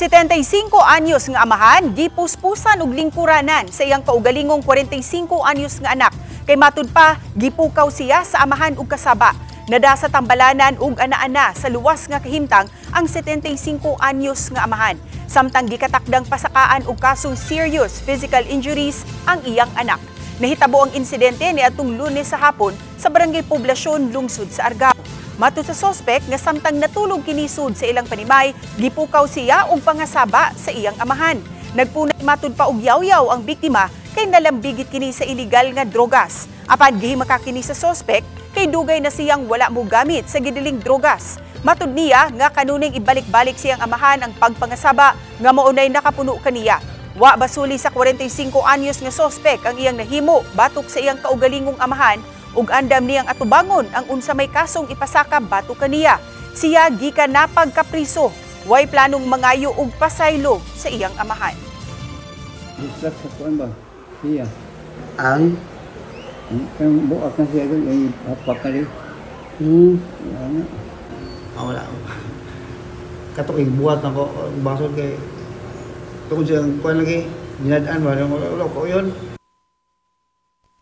75 anyos nga amahan gipuspusan og lingkuranan sa iyang kaugalingong 45 anyos nga anak. Kay matud pa, gipukaw siya sa amahan ug kasaba. Nada sa tambalanan ug ana-ana sa luwas nga kahimtang ang 75 anyos nga amahan. Samtang gikatakdang pasakaan og kasong serious physical injuries ang iyang anak. Nahitabo ang insidente niadtong Lunes sa hapon sa Barangay Poblasyon, lungsod sa Argao. Matud sa sospek nga samtang natulog kini sud sa ilang panimay, gipukaw siya og pangasaba sa iyang amahan. Nagpunay matud pa og yaw-yaw ang biktima kay nalambigit kini sa iligal nga drogas. Apan gihimaka kini sa sospek kay dugay na siyang wala mo gamit sa gidiling drogas. Matud niya nga kanuning ibalik-balik siyang amahan ang pagpangasaba nga maunay nakapuno kaniya. Wa basuli sa 45 anyos nga sospek ang iyang nahimo batok sa iyang kaugalingong amahan ug andam niyang atubangon ang unsa may kasong ipasaka batok kaniya. Siya gikan na pagkapriso, way planong mangayo og pasaylo sa iyang amahan. Distract sa kuan ba? Siya. Ang Ang buak na siya doon, ay pakali. Wala na. Ah, wala. Kato kay buhat na ko ang basod kay tungod siyang kuan lagi ginadaan ba, wala, wala ko yun.